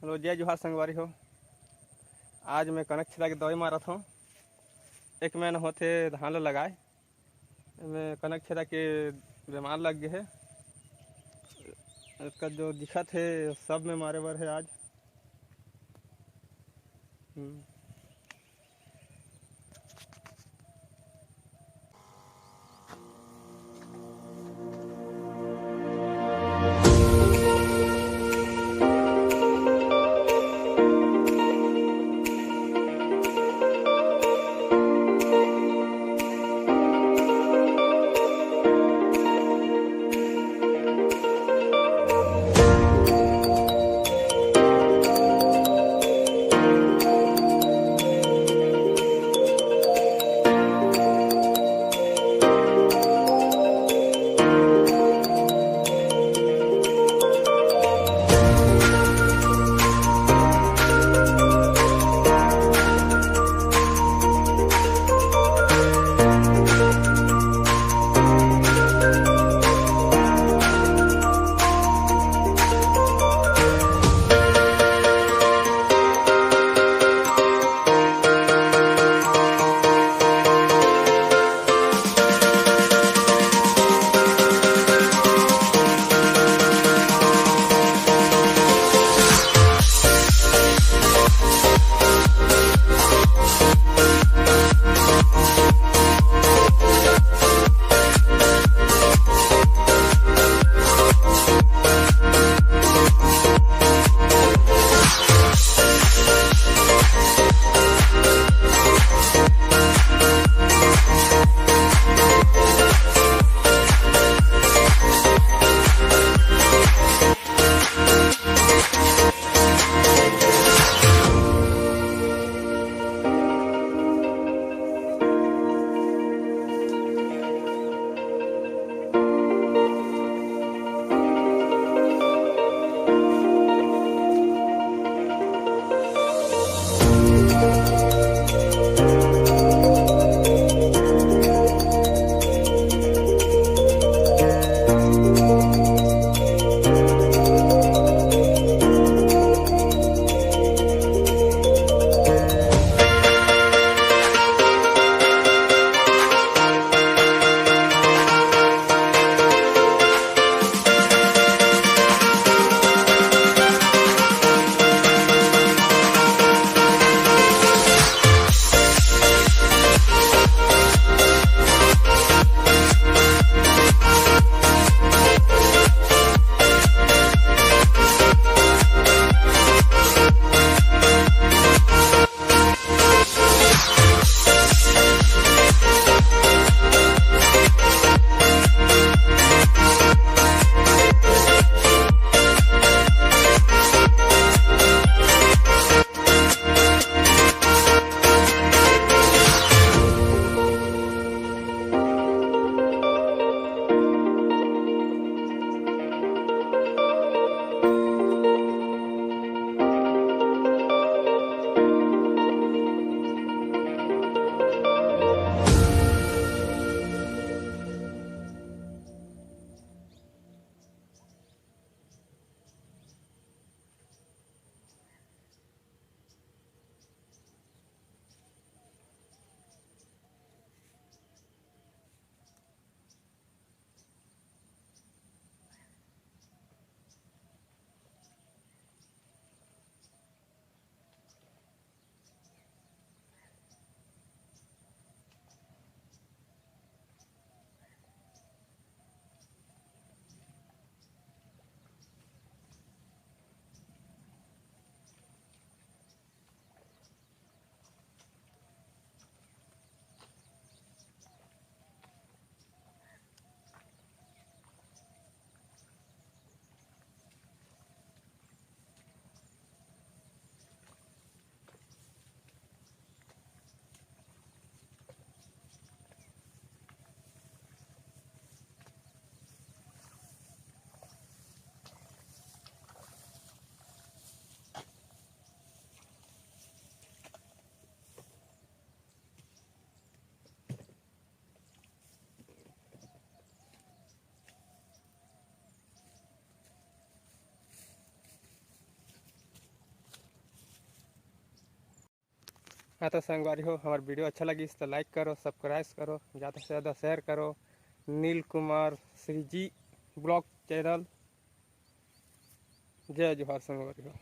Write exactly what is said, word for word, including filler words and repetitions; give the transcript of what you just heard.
Hello, जय जोहार संगवारी हो। आज मैं कनक छेदा के दवाई मारत हूँ। एक महीना होथे धान ल लगाए, मैं कनक छेदा के बीमार लग गए है। इसका जो दिखत है सब में मारे बर है आज। हम्म। हाँ तो संगवारी हो, हमर video अच्छा लगिस तो like करो, subscribe करो, ज़्यादा से ज़्यादा share करो। नील कुमार श्री जी vlog channel। जय जोहार संगवारी हो।